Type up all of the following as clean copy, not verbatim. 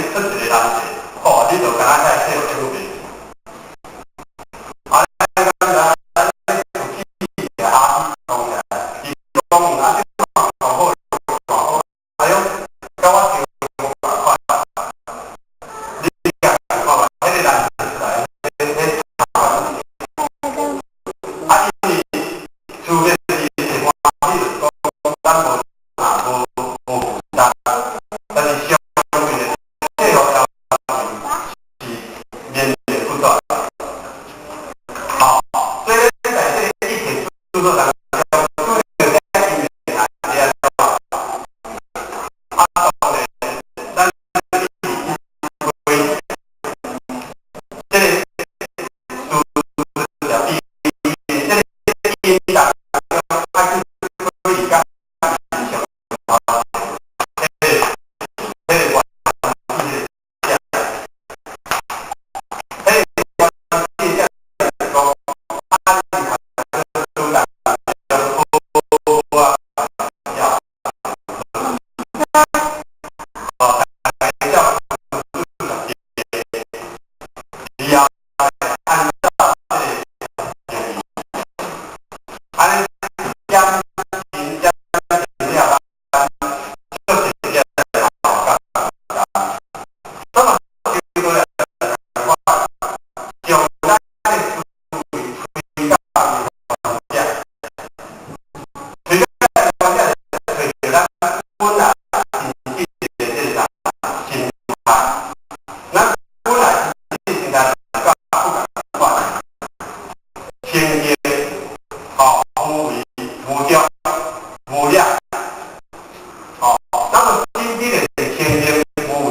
你出一个難題，哦，你就敢若遐會使有袂？啊，你敢知影？你有阿講起來，伊講啊，這嘛上好上好，哎喲，佮我想無仝款。你共看覓，彼個難題出來，彼彼啊，因為除非是會歡喜，就是講咱無啥無無負擔，但是相對的這個條件是連綿不斷。好，所以在這個一切著作當中，拄著這因緣啊，啊，當然，咱規這個事實這個因當中，愛去處理佮上頭彼個彼個關係的，彼個關係者是講，啊，你當中好啊，要，哦，大家以後按照這個建議，按呢減輕減輕了，咱足濟個效果。那麼就來看，將咱的思維推到者，推到者，推著咱本來真正的這個心態，咱本來真正心態是佮不仝款，清淨，吼，無為無著無染，吼，那麼真正的清淨無為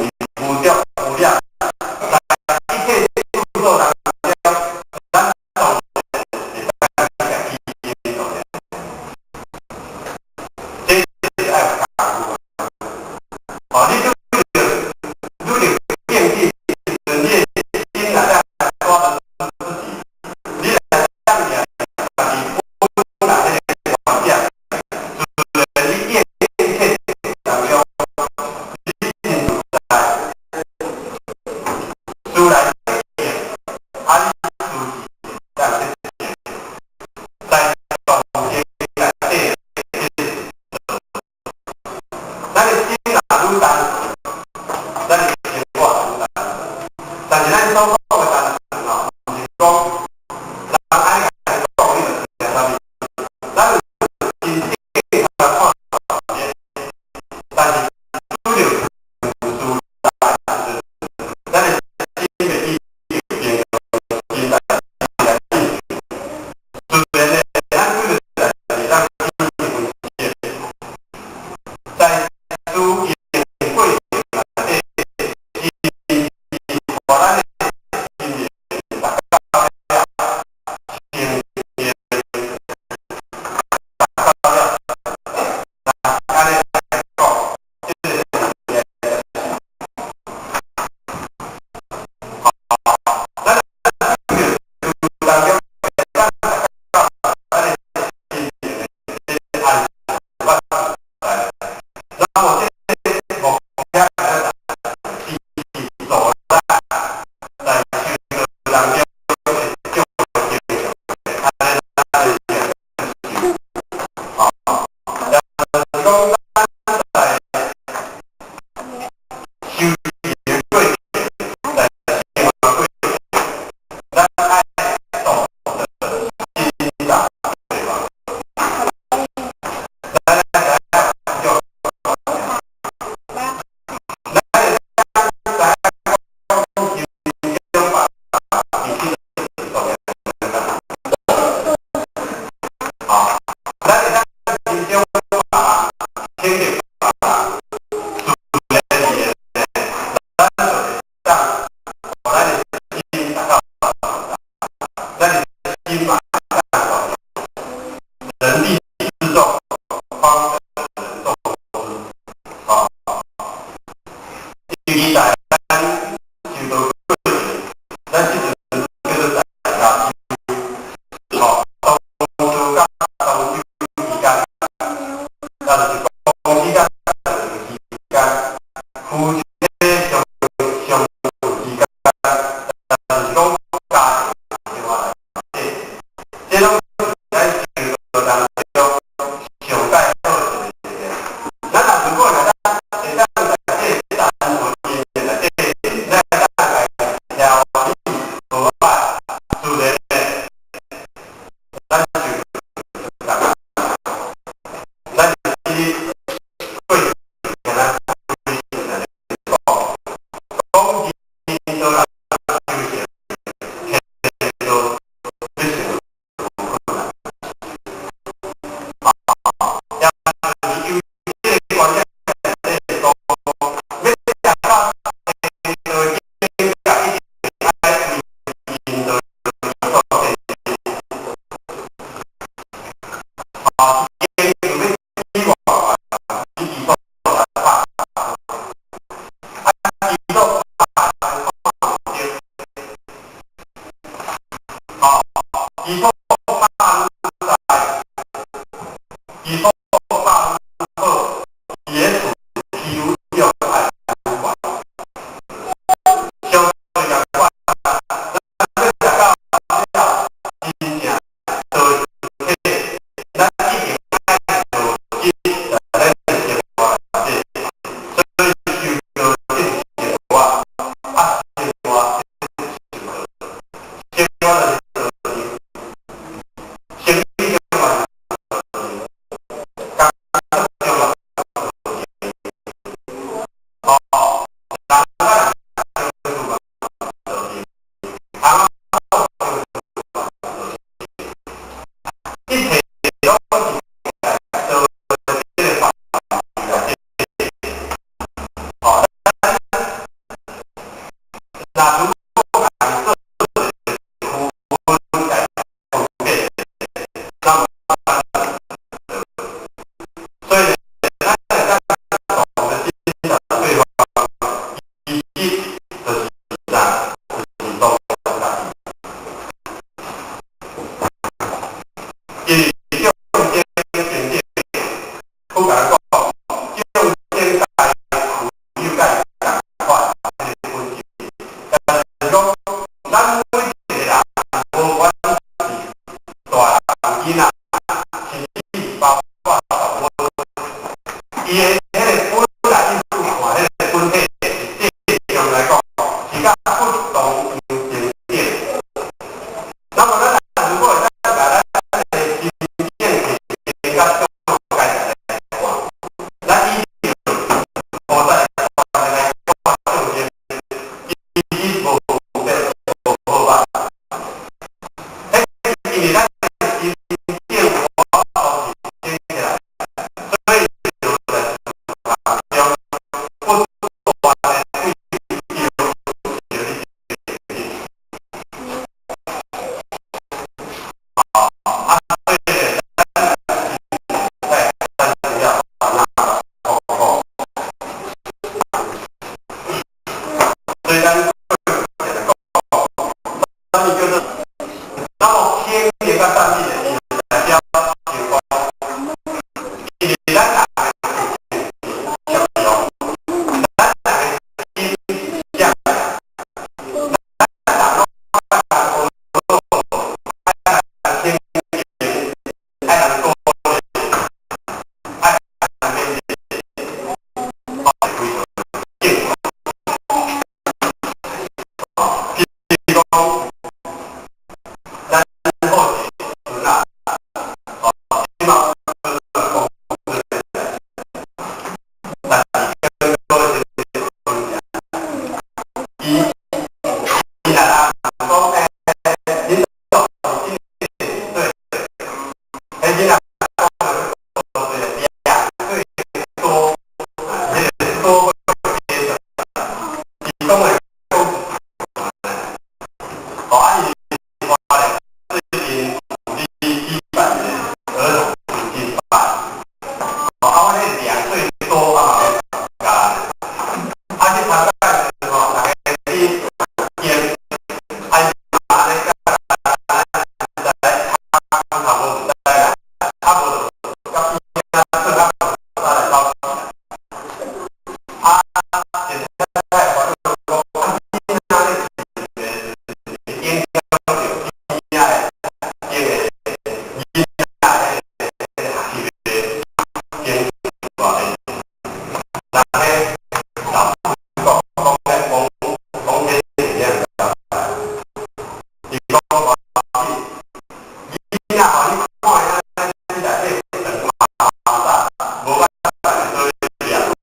講的。